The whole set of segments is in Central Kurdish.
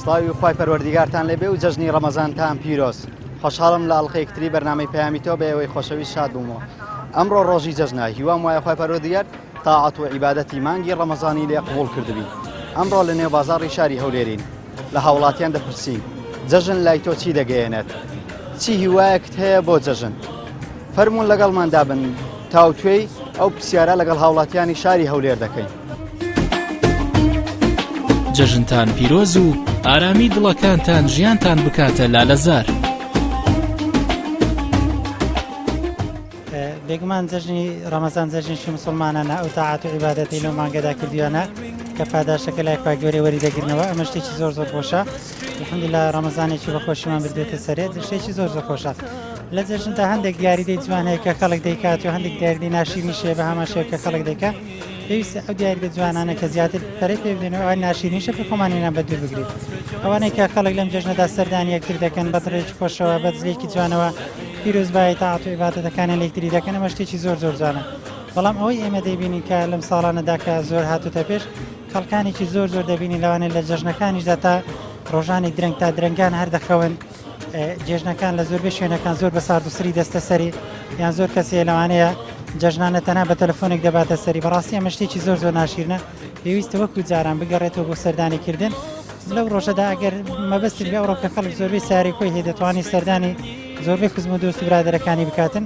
سڵاوی خوای پەروەردیگارتان لێبێ و جەژنی ڕەمەزانتان پیرۆز. خۆشحاڵم لە ئەڵقەیەکتری بەرنامەی پەیامی تۆ بە ئێوەی خۆشەویست شاد بوومەوە. ئەمڕۆ ڕۆژی جەژنە، هیوام وایە خوای پەروەردگار تاعەت و عیبادەتی مانگی ڕەمەزانی لێ قبوڵ کردبی. ئەمڕۆ لە نێو بازاڕی شاری هەولێرین. لە هاوڵاتیان دەپرسین جەژن لای تۆ چی دەگەیەنێت؟ چی هیوایەکت هەیە بۆ جەژن؟ فەرموون لەگەڵماندا بن تاوتوێی ئەو پرسیارە لەگەڵ هاوڵاتیانی شاری هەولێر دەکەین. جەژنتان پیرۆز و ئارامی دڵەکانتان ژیانتان بکاتە لالەزار. بێگومان جەژنی ڕەمەزان جەژنێکی مسلمانانە ئەو تاعات و عیبادەتی لەو مانگەدا کردویانە کە پاداشەکە لای خوای گەورەی وەری دەگرنەوە ئەمە شتێکی زۆر زۆر خۆشە الحمدلله ڕەمەزانێکی بە خۆشیمان بردێتە سەرێت شتێکی زۆر زۆر خۆشە لە جەژندا هەندێک دیاریدەی جوان هەیە کە خەڵک دەیکات و هەندێک دیاریدەی ناشیرینیش هەیە بە هەمان شێوە کە خەڵک دەیکات پێویستە ئەو دیاریدە جوانانە کە زیاتر پەرەی پێ بدەین و ئەوان ناشیرینیشە کە خۆمانیان بە دوور بگرین ئەوانەی کە خەڵک لەم جەژنەدا سەردانی یەکتر دەکەن بە دڵێکی خۆشەوە بە دڵێکی جوانەوە پیرۆزبایی تاعەت و عیبادەتەکانیان لە یەکتری دەکەن ئەمە شتێکی زۆر زۆر جوانە بەڵام ئەوەی ئێمە دەیبینین کە لەم ساڵانەدا کە زۆر هاتوتە پێش خەڵکانێکی زۆر زۆر دەبینین لەوانەیە لە جەژنەکانیشدا تا ڕۆژانی درەنگ تا درەنگان هەر دەخەون جێژنەکان لە زۆربەی شوێنەکان زۆر بە سارد و سری دەستە سەری یان زۆر کەسێ لەوانەیە جەژنانە تەنها بە تەلەفۆنێک دەباتە سەری بەڕاستی ئەمە شتێکی زۆر زۆر ناشیرنە پێویستە وەکو جاران بگەڕێتەوە بۆ سەردانی کردن لەو ڕۆژەدا ئەگەر مەبەستت بێ ئەوڕۆ کە خەڵک زۆربەی ساری خۆی هەیە دەتوانانی سەردانی زۆربەی خزم و دۆست و برادەرەکانی بکاتن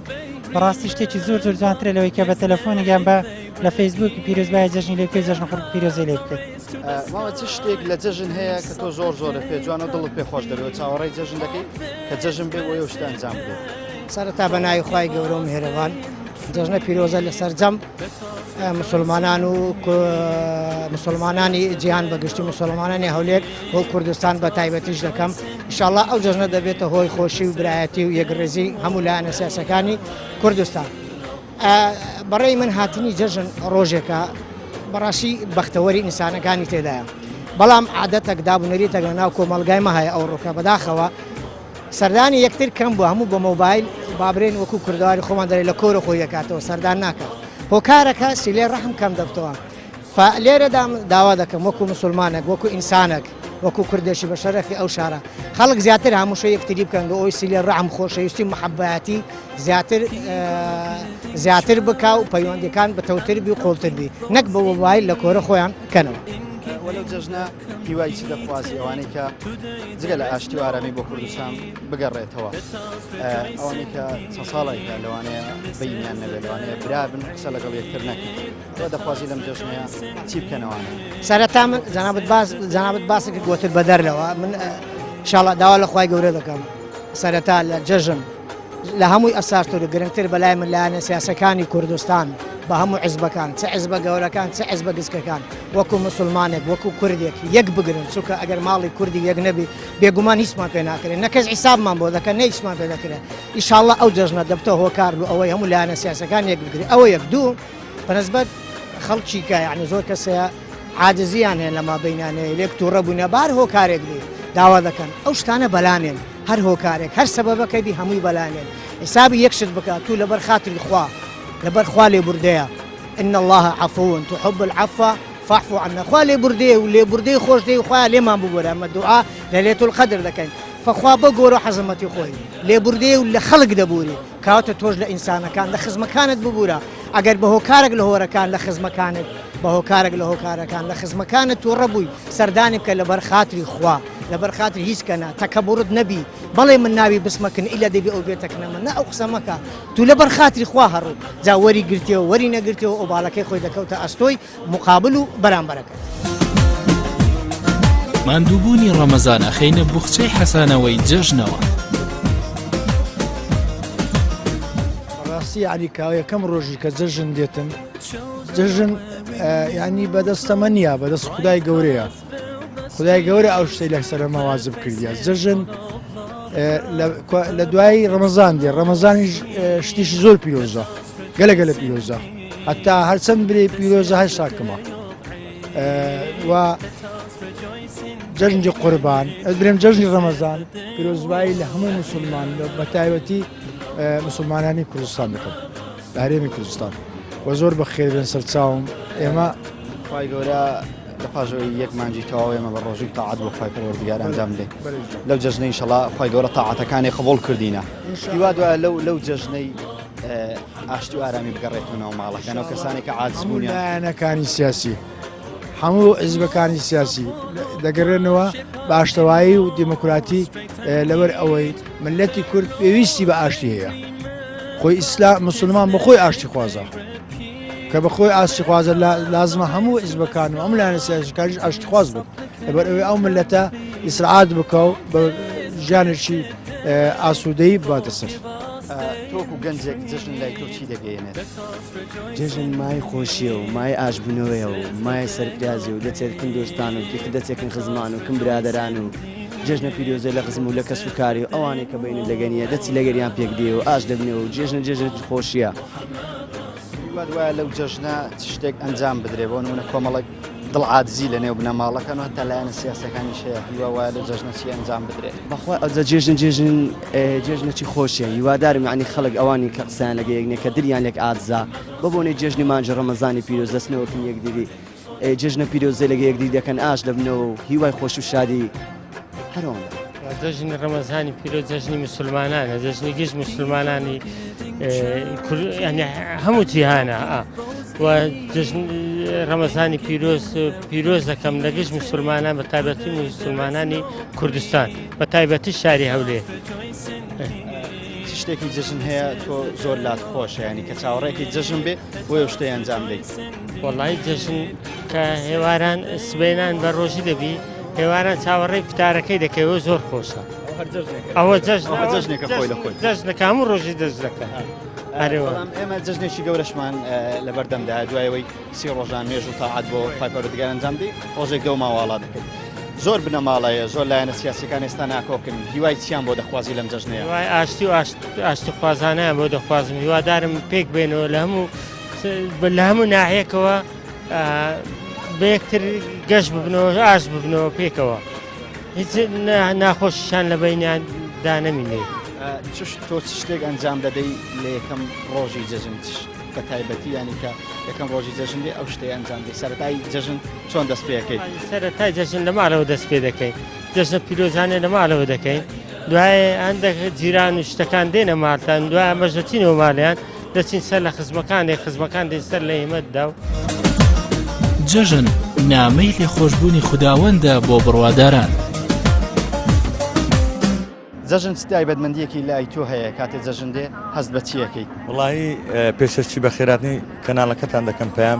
بەڕاستی شتێکی زۆر زۆر جوانترە لەوەی کە بە تەلەفۆنێک یان بە لە فەیسبوک پیرۆزبای جەژنی لێ بکەی جەژن خۆ پیرۆزی لێ بکەیت. مامە چ شتێک لە جەژن هەیە کە تۆ زۆر زۆرت پێ جوانە و دڵت پێ خۆش دەبێت و چاوەڕێی جەژن دەکەی کە جەژن بێ بۆ ئەو شتە ئەنجام بدەیت؟ سەرەتا بە ناوی خوای گەورە و میهرەبان جەژنە پیرۆزە لە سەرجەم مسلمانان و مسلمانانی جیهان بە گشتی مسلمانانی هەولێر بۆ کوردستان بە تایبەتیش دەکەم ئیشاڵا ئەو جەژنە دەبێتە هۆی خۆشی و برایەتی و یەکڕێزی هەموو لایەنە سیاسەکانی کوردستان. بەڕێی من هاتنی جەژن ڕۆژێکە بەڕاستی بەختەوەری ئینسانەکانی تێدایە بەڵام عادەتەک دابونەریتەک لە ناو کۆمەڵگای مە هەیە ئەوڕۆکە بەداخەوە سەردانی یەکتر کەم بوو هەموو بە مۆبایل بابرێن وەکو کوردەواری خۆمان دەرێ لە کۆرە خۆی دەکاتەوە سەردان ناکات هۆکارەکە سیلێ ڕەحم کەم دەبتەوە لێرەدا داوا دەکەم وەکو مسلمانێک وەکو ئینسانێک وەکو کوردێکی بە شەرەفی ئەو شارە خەڵک زیاتر هەمووشە یەکتری بکەن بۆ ئەوی سیلێ ڕەحم خۆشەویستی محەبەتی زیاتر زیاتر بکا و پەیوەندیەکان بتەوتر بی و قوڵتر بی نەک بە مۆبایل لە کۆرە خۆیان کەنەوە. وە لەو جەژنە هیوای چ دەخوازی ئەوانەی کە جگە لە ئاشتی و ئارامی بۆ کوردستان بگەڕێتەوە ئەوانەی کە چەند ساڵێکە لەوانەیە بینیان نەبێت لەوانەیە برا بن قسە لەگەڵ یەکتر نەکەن تۆ دەخوازی لەم جەژنەیە چی بکەنەوانە؟ سەرەتا من جەنابت باس جەنابت باس کرد گۆتر بەدەر لەوە من ئینشاڵڵا داوا لە خوای گەورە دەکەم سەرەتا لە جەژن لە هەمووی ئەساستر و گرنگتر بەلای من لایەنە سیاسەکانی کوردستان بە هەموو حزبەکان چ حزبە گەورەکان چ حزبە گچکەکان وەکو مسلمانێک وەکو کوردێک یەک بگرن چونکە ئەگەر ماڵی کوردی یەک نەبی بێگومان هیچمان پێ ناکرێت نە کەس حیسابمان بۆ دەکەن نە هیچمان پێ دەکرێت ئیشاڵڵا ئەو جەژنە دەبتە هۆکار بۆ ئەوەی هەموو لایەنە سیاسەکان یەک بگرێت ئەوە یەک دوو بەنسبەت خەڵکی کە یعنی زۆر کەس هەیە عاجزیان هەیە لە مابینیان هەیە لێک تووڕە بوونە بار هۆکارێک بێ داوا دەکەن ئەو شتانە بەلانێن هەر هۆکارێک هەر سەبەبەکەی بی هەمووی بەلانێن حیسابی یەک شت بکە تو لەبەر خاتری خوا لەبەر خوا لێبوردەیە ان الله عفو تحب العفو فاعف عنا خوا لێبوردەیە و لێبوردەی خۆش دەی خوایە لێمان ببورە ئەمە دوعا لە لەیلەت القدر دەکەین فخوا بە گۆرە حەزەمەتی خۆی لێبوردەیە و لە خەڵک دەبوری کەواتە تۆش لە ئینسانەکان لە خزمەکانت ببورە ئەگەر بە هۆکارێک لە هۆرەکان لە خزمەکانت بە هۆکارێک لە هۆکارەکان لە خزمەکانت توڕە بووی سەردانی بکە لەبەر خاتری خوا لەبەر خاتری هیچ کەنا تەکەبورت نەبی بەڵێ من ناوی بسمەکن ئیلا دەبی ئەو بێتە کنەمە نە ئەو قسە مەکە تو لەبەر خاتری خوا هەڕوو جا وەری گرتیەوە وەری نەگرتیەوە ئۆباڵەکەی خۆی دەکەوتە ئەستۆی مقابل و بەرامبەرەکەت. ماندووبوونی ڕەمەزان ئەخەینە بوخچەی حەسانەوەی جەژنەوە. بەڕاستی یعنی کە یەکەم ڕۆژی کە جەژن دێتن جەژن یعنی بەدەستەمە نییە بەدەست خدای گەورەیە خدای گەورە ئەو شتەی لەسەر مەوازب کردیە جەژن لە دوای ڕەمەزان دێ ڕەمەزانیش شتیشی زۆر پیرۆزە گەلە گەلە پیرۆزە هەتا هەرچەند برێ پیرۆزە هەر شاکمە و جەژنی قوربان برێم جەژنی ڕەمەزان پیرۆزبایی لە هەموو مسلمان بە تایبەتی مسلمانانی کوردستان دەکەم لە هەرێمی کوردستان و زۆر بە خێربێن سەرچاوم ئێمە خوای گەورە. لە پاش ئەوەی یەک مانگی تەواو ئێمە بە ڕۆژووی تاعەت بۆ خوای پەروەردگار ئەنجام بدەین لەو جەژنەی ئینشەڵا خوای گەورە تاعەتەکانی قبوڵ کردینە هیوا دوایە لەو لەو جەژنەی ئاشتی و ئارامی بگەڕێتەوە ناو ماڵەکان ئەو کەسانێک کە عاجز هەموو بوونیان لایەنەکانی سیاسی هەموو حیزبەکانی سیاسی دەگەڕێنەوە بە ئاشتەوایی و دیموکراتی لەبەر ئەوەی ملەتی کورد پێویستی بە ئاشتی هەیە خۆی ئیسلام مسلمان بە خۆی ئاشتی خوازە کە بە خۆی ئاشتی خوازە لازمە هەموو حیزبەکان و ئەم لایەنە سیاسیەکانیش ئاشتی خواز بن لەبەر ئەوەی ئەو ملەتە ئیسرعات بکە و بە ژیانێکی ئاسوودەیی بباتە سەر. تۆکو گەنجێک جەژن لای تۆ چی دەگەیەنێت؟ جەژن مای خۆشیە و مای ئاشبوونەوەیە و مای سەرفرازی و دەچێت کن دۆستان و کن دەچێکن خزمان و کن برادەران و جێژنە پیرۆزە لە خزم و لە کەس و کاری و ئەوانەی کە بینت لەگەنیە دەچی لەگەریان پێک دێ و ئاش دەبنەوە و جێژنە جێژنێکی خۆشیە. هیوات وایە لەو جەژنە چ شتێک ئەنجام بدرێ بۆ نمونە کۆمەڵێک دڵ عادزی لە نێو بنەماڵەکان و هەتا لایەنە سیاسەکانیش هەیە هیوا وایە لەو جەژنە چی ئەنجام بدرێ؟ بەخوا ئەوجا جێژن جێژن جێژنەکی خۆشیە هیوادارم یعنی خەڵک ئەوانی کە قسەیان لەگە یەک نیە کە دلیان لێک عادزە بەبۆنەی جێژنی مانگی ڕەمەزانی پیرۆز دەچنەوە کن یەکدری جێژنە پیرۆزەی لەگە یەکدری دەکەن ئاش دەبنەوە و هیوای خۆش و شادی هەر ئەوەندە. جەژنی ڕەمەزانی پیرۆز جەژنی مسلمانانە جەژنی گشت مسلمانانی هەموو جیهانە و ڕەمەزانی پیرۆز پیرۆز دەکەم لە گشت مسلمانان بە تایبەتی مسلمانانی کوردستان بە تایبەتی شاری هەولێر. شتێکی جەژن هەیە تۆ زۆر لات خۆشە ینی کە چاوەڕێکی جەژن بێ بۆ ئەو شتەی ئەنجام دەیت. وەڵی جەژن کە هێواران سبەینان بە ڕۆژی دەبی هێواران چاوەڕێی فتارەکەی دەکەوە زۆر خۆشە ئەوە جەژن جەژنێکە خۆی لە خۆی جەژنەکە هەموو ڕۆژی جەژنەکە بەڵام ئێمە جەژنێکی گەورەشمان لە بەردەمدا دوایەوەی سی ڕۆژان نوێژ و تاعات بۆ خوای پەروەردگار ئەنجام دەی ڕۆژێک دەو ماواڵا دەکەیت زۆر بنەماڵەیە زۆر لایەنە سیاسەکان ئێستا ناکۆکن هیوای چیان بۆ دەخوازی لەم جەژنەیە هیوای ئاشتی و ئاشتی خوازانیان بۆ دەخوازم هیوادارم پێک بێنەوە لە هەموو لە هەموو ناحیەکەوە بە یەکتر گەشت ببنەوە ئاش ببنەوە پێکەوە هیچ ناخۆشیشان لە بینیان دانەمینێ تۆ چ شتێک ئەنجام دەدەی لە یەکەم ڕۆژی جەژن بە تایبەتی ینی کە یەکەم ڕۆژی جەژن بێ ئەو شتەی ئەنجام دەی سەرەتای جەژن چۆن دەست پێەکەیت سەرەتای جەژن لە ماڵەوە دەست پێ دەکەین جەژنە پیرۆزانێ لە ماڵەوە دەکەین دوای هەندێک جیران و شتەکان دێنە ماڵتان دوای ئەمەش دەچینەوە ماڵیان دەچین سەر لە خزمەکانێ خزمەکان دێن سەر لە ئێمەدا و. جەژن نامەی لێخۆشبوونی خوداوەندە بۆ بڕواداران. جەژن چ تایبەتمەندییەکی لای تۆ هەیە کاتێ جەژن دێ هەست بە چی ئەکەیت؟ وەڵاهی پێشەکی بەخێراتنی کەناڵەکەتان دەکەم پەیام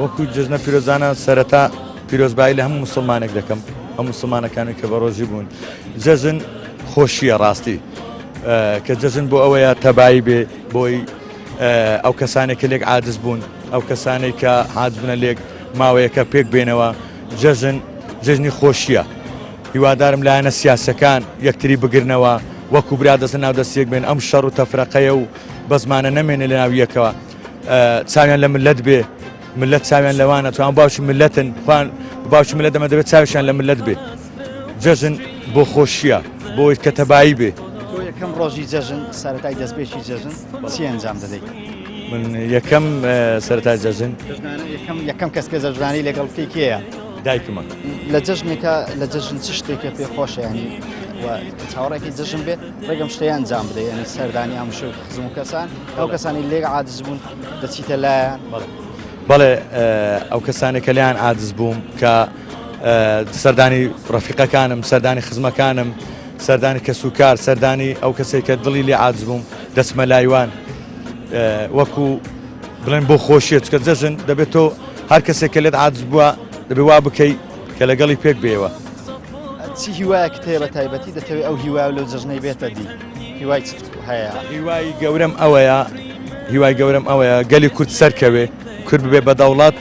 وەکو جەژنە پیرۆزانە سەرەتا پیرۆزبایی لە هەموو مسلمانێک دەکەم ئەم مسلمانەکانی کە بە ڕۆژی بوون جەژن خۆشیە ڕاستی کە جەژن بۆ ئەوەیە تەبایی بێ بۆی ئەو کەسانێک کە لێک عادز بوون ئەو کەسانێک کە عادز بنە لێک ماوەیەکە پێک بێنەوە جەژن جەژنی خۆشیە هیوادارم لایەنە سیاسەکان یەکتری بگرنەوە وەکو برا دەستە ناو دەستیەک بێن ئەم شەڕ و تەفرەقەیە و بەزمانە نەمێنێ لە ناو یەکەوە چاویان لە ملت بێ ملت چاویان لەوانە توان باوکی ملتن خوان باوکی ملت دەمە دەبێت چاویشیان لە ملت بێ جەژن بۆ خۆشیە بۆی کە تەبایی بێ. تۆ یەکەم ڕۆژی جەژن سەرەتای دەستپێکی جەژن چی ئەنجام دەدەیت؟ من یەکەم سەرەتای جەژن یەکەم یەکەم کەس کە جەژنانی لەگەڵ بکەی کێیە؟ دایکمە. لە جەژنێکە لە جەژن چ شتێکە پێ خۆشە ینی و چاوەڕێکی جەژن بێ ڕێگەم شتەی ئەنجام بدەی ینی سەردانی ئەم شو خزم و کەسان ئەو کەسانی لێک عادز بوون دەچیتە لایان بەڵێ ئەو کەسانێک کە لیان عادز بووم کە سەردانی ڕەفیقەکانم سەردانی خزمەکانم سەردانی کەسوکار سەردانی ئەو کەسێک کە دڵی لێ عادز بووم دەچمە لایوان وەکو بڵێن بۆ خۆشیە چکە جەژن دەبێت تۆ هەر کەسێک کە لێت عادز بووە دەبێ وا بکەی کە لەگەڵی پێک بێەوە. چی هیوایەکت هەیە بە تایبەتی دەتەوێت ئەو هیوایە لەو جەژنەی بێتە دی هیوای چت هەیە؟ هیوای گەورەم ئەوەیە هیوای گەورەم ئەوەیە گەلی کورد سەرکەوێ کورد ببێ بە دەوڵەت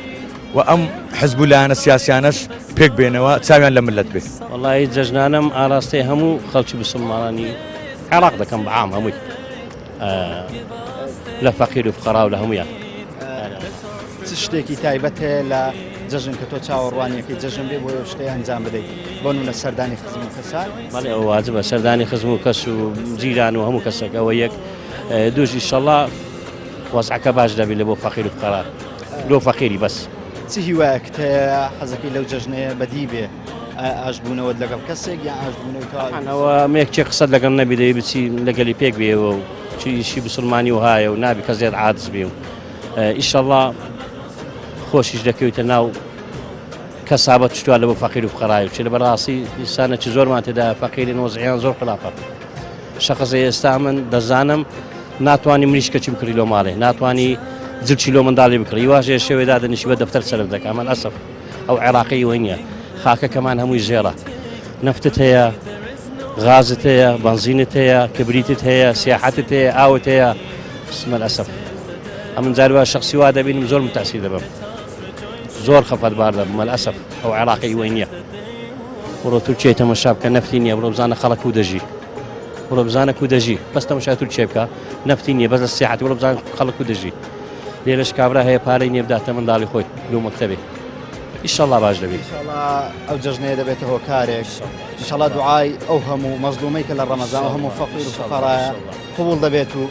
و ئەم حزب و لایەنە سیاسیانەش پێک بێنەوە چاویان لە ملت بێ. وەڵایی جەژنانەم ئاراستەی هەموو خەڵکی مسوڵمانانی عێراق دەکەم بە عام هەمووی لە فەقیر و فقەرا و لە هەموویان. چ شتێکی تایبەت هەیە لە جەژن کە تۆ چاوەڕوانیەکەی جەژن بێ بۆ شتەی ئەنجام بدەیت بۆ نمونە سەردانی خزم و کەسان؟ بەڵێ ئەوە واجبە سەردانی خزم و کەس و جیران و هەموو کەسێک ئەوە یەک دووش ئیشەڵا وەزعەکە باش دەبێت لە بۆ فەقیر و فقەرا لۆ فەقیری بەس. چ هیوایەکت هەیە حەزەکەی لەو جەژنەیە بەدی بێ؟ ئاشبوونەوەت لەگەڵ کەسێک یان ئاشبوونەوەی تەواوی؟ ئەوە مێک چێ قسەت لەگەڵ نەبی دەبی بچی لەگەلی پێک بێەوە و چی ئیشی مسلمانی و هایە و نابی کەس لێت عادز بێ و ئیشەڵا خۆشیش دەکەویتە ناو کەسابەت شتوان لە بۆ فەقیر و فقەرای و چ لە بەڕاستی ئینسانێکی زۆرمان تێدا فەقیرین وەزعیان زۆر خراپە. شەخص ئێستا من دەزانم ناتوانانی مریشکەچی بکڕی لۆ ماڵێ ناتوانانی جلچی لۆ منداڵی بکڕی واژێ شێوێ دادەنیشی بە دەفتەر سەرف دەکا من ئەسف ئەو عێراقی وی نییە خاکەکەمان هەمووی ژێڕە نەفتت هەیە غازت هەیە بەنزینت هەیە کبریتت هەیە سیاحەتت هەیە ئاوت هەیە سمە ئەسف ئەمن جاروا شخصی وا دەبینم زۆر متاثیر دەبم زۆر خەفەتبار دەبم مەلئەسەف ئەو عێراقی وی نییە بڕۆ تورکیای تەمەشا بکە نەفتی نییە بڕۆ بزانە خەڵک کو دەژی بڕۆ بزانە کو دەژی بەس تەمەشای تورکیای بکە نەفتی نییە بەس لە سیاحەتی بڕۆ بزانە خەڵک کو دەژی لێرەش کابرا هەیە پارەی نییە بداتە منداڵی خۆی لۆ مەکتەبێ ئیشەڵا باش دەبێت ئیشەڵا ئەو جەژنەیە دەبێتە هۆکارێک ئیشەڵا دوعای ئەو هەموو مەزلومەی کە لە ڕەمەزان ئەو هەموو فەقیر و فوقەرایە قبوڵ دەبێت و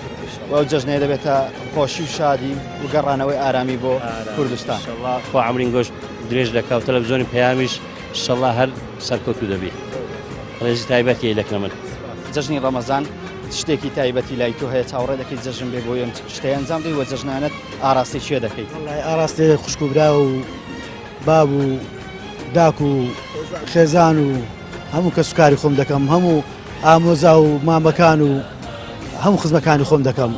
ئەو جەژنەیە دەبێتە خۆشی و شادی و گەڕانەوەی ئارامی بۆ کوردستان. ئیشەڵا خوا عەمرین گۆشت درێژ دەکا و تەلەڤزیۆنی پەیامیش ئیشەڵا هەر سەرکەوتوو دەبی. ڕێزی تایبەتی لەکنە من. جەژنی ڕەمەزان چ شتێکی تایبەتی لای تۆ هەیە چاوەڕێ دەکەیت جەژن بێ بۆی ئەم شتەی ئەنجام دەی و جەژنانەت ئاراستەی کێ دەکەیت؟ وەڵای ئاراستەی خوشک و برا و باب و داک و خێزان و هەموو کەسوکاری خۆم دەکەم هەموو ئامۆزا و مامەکان و هەموو خزمەکانی خۆم دەکەم.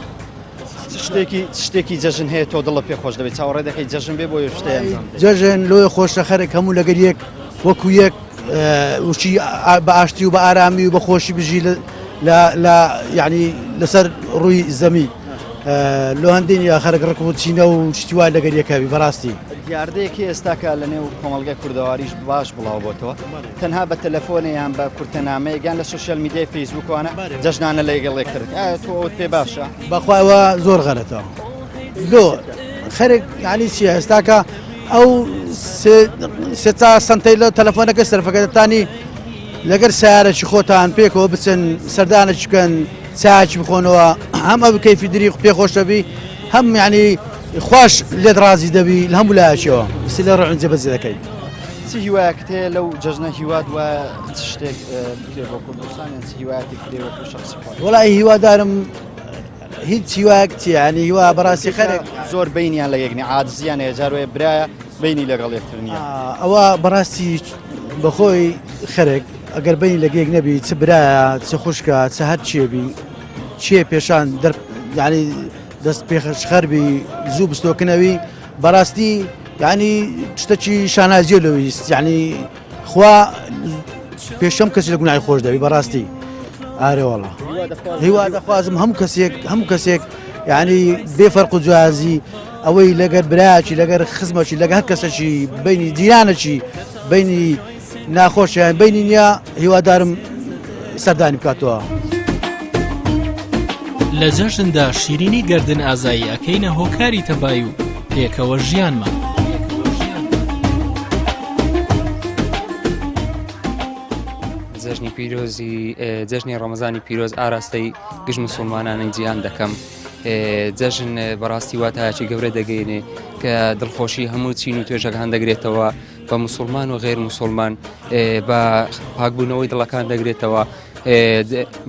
شتێکی شتێکی جەژن هەیە تۆ دڵت پێ خۆش دەبێت چاوەڕێ دەکەیت جەژن بێ بۆ شتێ جەژن لۆیە خۆشە خەرک هەموو لەگەر یەک وەکو یەک وشی بە ئاشتی و بە ئارامی و بە خۆشی بژی لە یعنی لەسەر ڕووی زەمی لۆ هەندین یا خەرک ڕک و چینە و شتیوا لەگەر یەکەوی بەڕاستی دیاردەیەکی ئێستاکە لە نێو کۆمەڵگای کوردەواریش باش بڵاو بۆتەوە تەنها بە تەلەفۆنە یان بە کورتەنامەیەک یان لە سۆشیال میدیای فەیسبووکوانە جەژنانە لەگەڵ یەکتر ئایا تۆ ئەوت پێ باشە؟ بەخوا ئەوە زۆر غەلەتە لۆ خەرک یعنی چیە ئێستاکە ئەو سێ چا سنتەی لە تەلەفۆنەکە سەرفەکە دەتانی لەگەر سیارەکی خۆتان پێکەوە بچن سەردانێکی بکەن چایەکی بخۆنەوە هەم ئەو کەیفی دری پێ خۆشەبی هەم یعنی خوش لێت ڕازی دەبی لە هەموو لایەکەوە سی لە ڕۆن جێبەجێ دەکەی. چ هیوایەکت هەیە لەو جەژنە هیوات وایە چ شتێک بکرێ بۆ کوردستان یان چ هیوایەتێک کرێ وەکو شخصی خۆت؟ وەڵی هیوادارم هیچ هیوایەک چیە ینی هیوا بەڕاستی خەرێک زۆر بینیان لە یەکنی عادزیان هەیە جاروێ برایە بینی لەگەڵ یەکتر نییە ئەوە بەڕاستی بەخۆی خەرێک ئەگەر بینی لەگە یەک نەبی چ برایە چ خوشکە چ هەر چێبی چێ پێشان دەر یعنی دەست پێخەربی زوو بستۆکنەوی بەڕاستی یعنی شتەکی شانازیە لەویست یعنی خوا پێشەم کەسی لە گوناهی خۆش دەبی بەڕاستی ئارێوەڵا هیوا دەخوازم هەموو کەسێک هەموو کەسێک یعنی بێ فەرق و جیازی ئەوەی لەگەر براکی لەگەر خزمەکی لەگە هەر کەسەکی بینی جیرانەکی بینی ناخۆشیان بینی نییە هیوادارم سەردانی بکاتەوە. لە جەژندا شیرینی گەردن ئازایی ئەکەینە هۆکاری تەبای و پێکەوە ژیانمان. جەژنی پیرۆزی جەژنی ڕەمەزانی پیرۆز ئاراستەی گشت مسلمانانی جیهان دەکەم جەژن بەڕاستی واتایەکی گەورە دەگەینێ کە دڵخۆشی هەموو چین و توێژەکان دەگرێتەوە بە مسلمان و غێر مسلمان بە پاکبوونەوەی دڵەکان دەگرێتەوە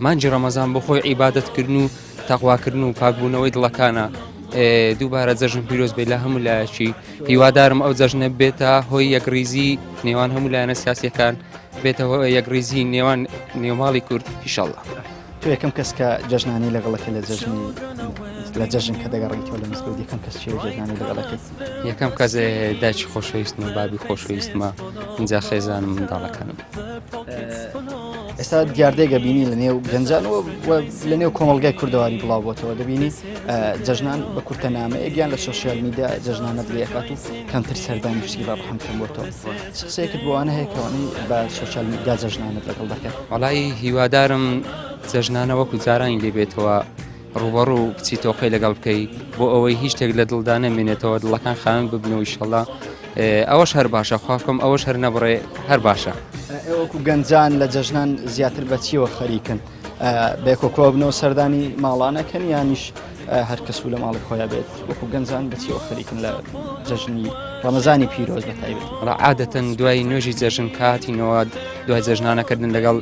مانجی ڕەمەزان بۆ خۆی عیبادەتکردن و تەقواکردن و پاکبوونەوەی دڵەکانە دووبارە جەژن پیرۆز بێت لە هەموو لایەکی هیوادارم ئەو جەژنە بێتە هۆی یەکڕیزی نێوان هەموو لایەنە سیاسیەکان بێتە هۆی یەکڕیزی نێوان نێوماڵی کورد ئیشەڵڵا. تۆ یەکەم کەس کە جەژنانی لەگەڵەکە لە جەژنی لە جەژن کە دەگەڕیتەوە لە مزگەوت یەکەم کەس چیە جەژنانی لەگەڵەکەی؟ یەکەم کەس دایکی خۆشەویستمە بابی خۆشەویستمە اینجا خێزانم منداڵەکانم. ئێستا دیاردەیەک ئەبینی لە نێو گەنجان و لە نێو کۆمەڵگای کوردەواری بڵاو بۆتەوە دەبینی جەژنان بە کورتە نامەیەک یان لە سۆشیال میدیا جەژنانە بلێکات و کەمتر سەردانی پشتی بە ڕەحم کەم بۆتەوە قسەیەکت بۆوانە هەیە کەوانەی بە سۆشیال میدیا جەژنانت لەگەڵ دەکەن وەڵی هیوادارم جەژنانە وەکو جارانی لێبێتەوە ڕووبەڕوو بچی تۆقەی لەگەڵ بکەی بۆ ئەوەی هیچ شتێک لە دڵدا نەمێنێتەوە دڵەکان خاوێن ببنەوە ئیشەڵا ئەوەش هەر باشە خواکەم ئەوەش هەر نەبڕێ هەر باشە. ئێوەکو گەنجان لە جەژنان زیاتر بە چیەوە خەریکن بێکۆ کۆبنەوە سەردانی ماڵانەکەن یانیش هەر کەس و لە ماڵی خۆیان بێت وەکو گەنجان بەچیەوە خەریکن لە جەژنی ڕەمەزانی پیرۆز بە تایبەت؟ عادەتەن دوای نوێژی جەژن کاتینەوە دوای جەژنانەکردن لەگەڵ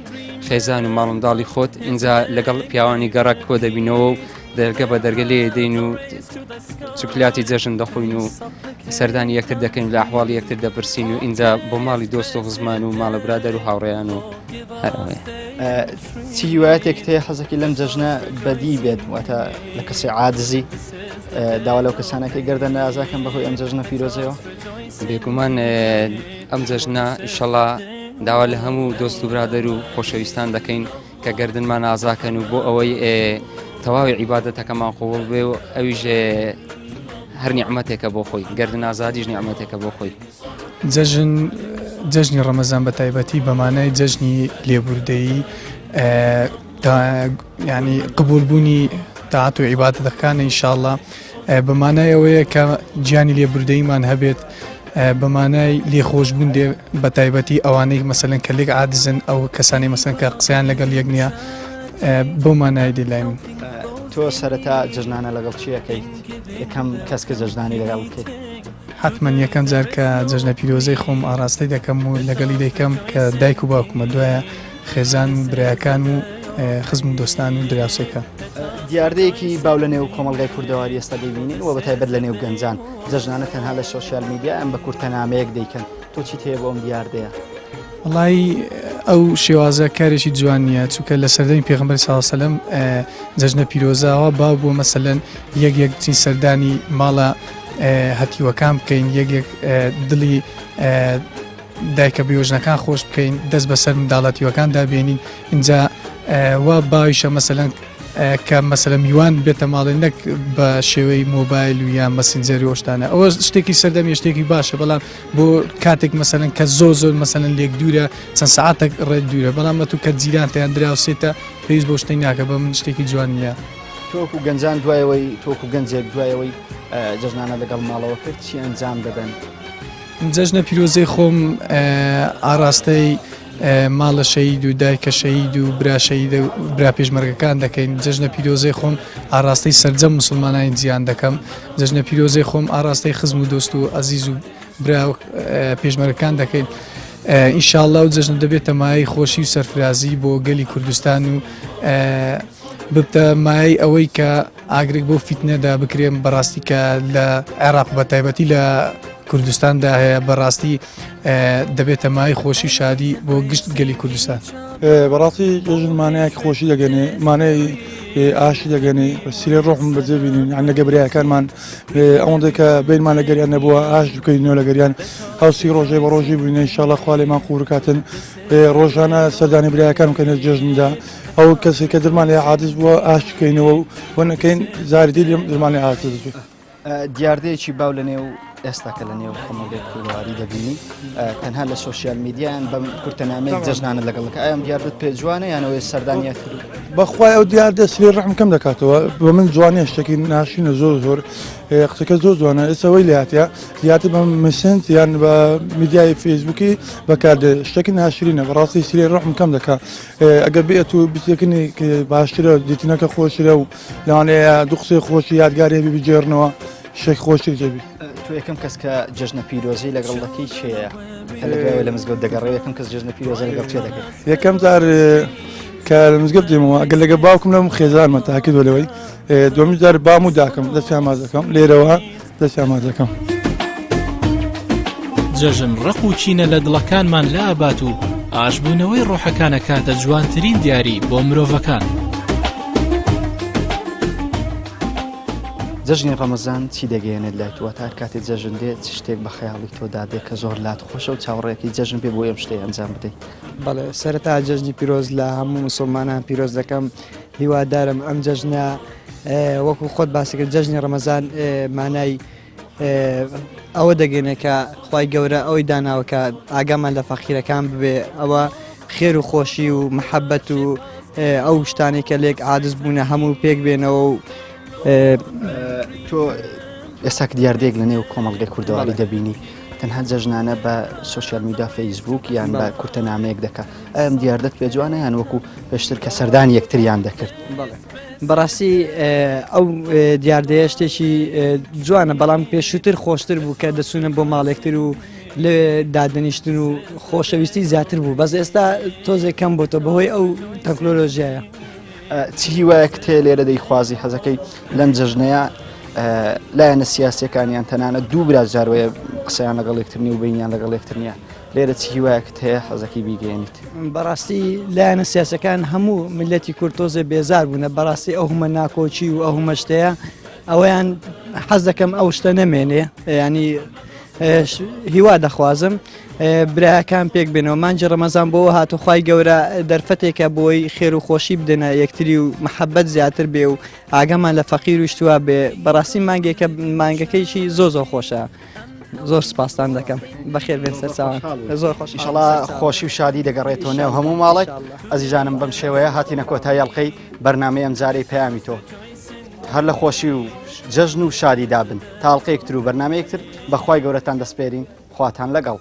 خێزان و ماڵمداڵی خۆت ئینجا لەگەڵ پیاوانی گەڕک کۆ دەبینەوە و دەرگە بە دەرگە لێ دێین و چکلاتی جەژن دەخۆین و سەردانی یەکتر دەکەین لە ئەحواڵی یەکتر دەپرسین و ئینجا بۆ ماڵی دۆست و خزمان و ماڵە برادەر و هاوڕێیان و هەرەوەیە. چی هیوایەتێکت هەیە حەزەکی لەم جەژنە بەدی بێت واتە لە کەسی عادزی داوا لەو کەسانەکەی گەردەن ئازاکەم بەهۆی ئەم جەژنە پیرۆزەوە؟ بێگومان ئەم جەژنە ئیشەڵا داوا لە هەموو دۆست و برادەر و خۆشەویستان دەکەین کە گردنمان ئازاکەن و بۆ ئەوەی تەواوی عیبادەتەکەمان قوڵ بێ و ئەویش هەر نیعممەتێکە بۆ خۆی گردن ئازادیش نیعممەتێکە بۆ خۆی. جەژن جەژنی ڕەمەزان بە تایبەتی بە مانای جەژنی لێبوردەیی ینی قبولبوونی تاعات و عیبادەتەکانە ئینشاءاللە بە مانای ئەوەیە کە گیانی لێبوردەییمان هەبێت بە مانای لێخۆشبوون دێ بە تایبەتی ئەوانەی مەسەلەن کە لێک عادزن ئەو کەسانی مەسەن کە قسەیان لەگەڵ یەک نییە بەو مانای دێ لای من. تۆ سەرەتا جەژنانە لەگەڵ چی ئەکەیت؟ یەکەم کەس کە جەژنانی لەگەڵ بکەیت؟ حەتمەن یەکەم جار کە جەژنە پیرۆزەی خۆم ئاڕاستەی دەکەم و لەگەڵی دەیکەم کە دایک و باوکمە دوایە خێزان و برایەکان و خزم و دۆستان و دراوسێکان. دیاردەیەکی باو لە نێو کۆمەڵگای کوردەواری ئێستا دەیبینین و بەتایبەت لە نێو گەنجان جەژنانە تەنها لە سۆشیال میدیا ئەم بە کورتەنامەیەک دەیکەن تۆ چیت هەیە بۆ ئەم دیاردەیە؟ وەڵایی ئەو شێوازە کارێکی جوان نییە چونکە لە سەردەمی پێغەمبەر صلی الله علیه وسلم جەژنە پیرۆزاوە باو بووە مەسەلەن یەک یەک بچین سەردانی ماڵە هەتیوەکان بکەین یەک یەک دڵی دایکە بێوژنەکان خۆش بکەین دەست بەسەر منداڵەتیوەکاندا بێنین اینجا وا باویشە مەسەلەن کە مەسەلە میوان بێتە ماڵێ نەک بە شێوەی مۆبایل و یان مەسنجەری ئەو شتانە ئەوە شتێکی سەردەمی شتێکی باشە بەڵام بۆ کاتێک مەسەلەن کە زۆر زۆر مەسەلەن لێک دوورە چەند سەعاتێک ڕێ دوورە بەڵام ئەتوو کە جیرانتیان دراوسێتە پێویست بۆ شتێک ناکە بە من شتێکی جوان نییە. تۆکو گەنجان دوایەوەی تۆکو گەنجێک دوایەوەی جەژنانە لەگەڵ ماڵەوە کرد چی ئەنجام دەدەن؟ جەژنە پیرۆزەی خۆم ئاراستەی ماڵە شەهید و دایکە شەهید و برا شەهید و برا پێشمەرگەکان دەکەین جەژنە پیرۆزەی خۆم ئاراستەی سەرجەم مسلمانانی جیهان دەکەم جەژنە پیرۆزەی خۆم ئاراستەی خزم و دۆست و ئەزیز و برا پێشمەرگەکان دەکەین ئینشاءاللە و جەژنە دەبێتە مایەی خۆشی و سەرفرازی بۆ گەلی کوردستان و ببتە مایەی ئەوەی کە ئاگرێک بۆ فیتنەدا بکرێن بەڕاستی کە لە عێراق بە تایبەتی لە کوردستاندا هەیە بەڕاستی دەبێتە مای خۆشی شادی بۆ گشت گەلی کوردستان. بەڕاستی جەژن مانایەکی خۆشی دەگەنێ مانای ئاشی دەگەنێ سیرە ڕۆحم بەجێ بینین یان لەگە برایەکانمان ئەوەندەی کە بینمان لەگەریان نەبووە ئاش بکەینەوە لەگەریان هەوسی ڕۆژێ بە ڕۆژی بووینە ئینشاڵڵا خوا لێمان قبوڵ بکاتن ڕۆژانە سەردانی برایەکان بکەین لە جەژندا ئەو کەسێک کە درمان لێ عادز بووە ئاش بکەینەوە و بۆ نەکەین زاری دیل درمان لێ عادز بێ. دیاردەیەکی باو لە نێو ئێستا کە لە نێو کۆمەڵگەی کوردەواری دەبینی تەنها لە سۆشیال میدیایان بەم کورتەنامەیەک جەژنانە لەگەڵەکە ئایا ئەم دیاردەت پێ جوانە یانەوەی سەردانیان کرد؟ بەخوای ئەو دیاردە سری ڕەحم کەم دەکاتەوە بە من جوانیە شتێکی ناشینە زۆر زۆر قسەکە زۆر جوانە ئێستا وەی لاتە زیاتر بە مسنج یان بە میدیای فەیسبووکی بەکاردێ شتێکی ناشرینە بەڕاستی سری ڕەحم کەم دەکا ئەگەر بێت و بچێکنی باشترە دیتنەکە خۆشترە و لەوانەیە دوو قسەی خۆشی یادگاری هەبی بگێڕنەوە شتێک خۆشتر دەبی. تۆ یەکەم کەس کە جەژنە پیرۆزی لەگەڵ دەکەی کێیە؟ کە لە دوایەوە لە مزگەوت دەگەڕێ یەکەم کەس جەژنە پیرۆزە لەگەڵ کێ دەکەی؟ یەکەم جار کە لە مزگەوت دێمەوە ئەگەر لەگەڵ باوکم لەم خێزانمە تاکید بۆ لەوەی دووەمین جار بام و داکم دەستیان ماچ دەکەم لێرەوە دەستیان ماچ دەکەم. جەژن ڕق و کینە لە دڵەکانمان لابات و ئاشبوونەوەی ڕۆحەکان ئەکاتە جوانترین دیاری بۆ مرۆڤەکان. جەژنی ڕەمەزان چی دەگەیەنێت لای تۆ؟ واتە هەر کاتێ جەژن دێت چ شتێک بە خەیاڵی تۆدا دێ کە زۆر لات خۆشە و چاوەڕێکی جەژن بێ بۆ ئەم شتەی ئەنجام بدەیت؟ بەڵێ سەرەتا جەژنی پیرۆز لە هەموو مسوڵمانان پیرۆز دەکەم هیوادارم ئەم جەژنە وەکو خۆت باسی کرد جەژنی ڕەمەزان مانای ئەوە دەگەێنێ کە خی گەورە ئەوەی داناوە کە ئاگامان لە فەقیرەکان ببێ ئەوە خێر و خۆشی و محەبەت و ئەو شتانێک کە لێک عادز بوونە هەموو پێک بێنەوە و تۆ ئێستا کە دیاردەیەک لە نێو کۆمەڵگەی کوردەواری دەبینی تەنها جەژنانە بە سۆشیال میدیا فەیسبوک یان بە کورتە نامەیەک دەکا ئەم دیاردەت پێ جوانە یان وەکو پێشتر کە سەردانی یەکتریان دەکرد؟ بەڕاستی ئەو دیاردەیە شتێکی جوانە بەڵام پێشووتر خۆشتر بوو کە دەچوونە بۆ ماڵێکتر و لێ دادەنیشتن و خۆشەویستی زیاتر بوو بەس ئێستا تۆزێک کەم بۆتە بەهۆی ئەو تەکنۆلۆژیایە. چ هیوایەکت هەیە لێرە دەیخوازی حەزەکەی لەم جەژنەیە لایەنە سیاسیەکانیان تەنانەت دوو برا جاروەیە قسەیان لەگەڵ یەکتر نیە و بینیان لەگەڵ یەکتر نییە لێرە چ هیوایەکت هەیە حەزەکەی بیگەێنیت؟ بەڕاستی لایەنە سیاسەکان هەموو میللەتی کورد تۆزێ بێزار بوونە بەڕاستی ئەو هەمە ناکۆکی و ئەو هەمە شتەیە ئەوەیان حەز دەکەم ئەو شتە نەمێنێ ینی هیوا دەخوازم برایەکان پێک بێنەوە مانجی ڕەمەزان بۆ هاتو خی گەورە دەرفەتێکە بۆی خێر و خۆشی بدەنە یەکتری و محەبەت زیاتر بێ و ئاگامان لە فەقیر و شتوا بێ بەڕاستی مانگێکە مانگەکەیشی زۆ زۆر خۆشە زۆر سپاستان دەکەم بەخێر بێن سەرچاوان زۆر خۆش ئیشەڵا خۆشی و شادی دەگەڕێتەوە نێو هەموو ماڵێک ئەزیزانم بەم شێوەیە هاتینە کۆتایی ئەڵلقەی بەرنامەی ئەمجارەی پەیامی تۆ هەر لە خۆشی و جەژن و شادی دابن تاڵقەیەکتر و بەرنمەیەکتر بەخوای گەورەتان دەسپێرین خواتان لەگەڵ.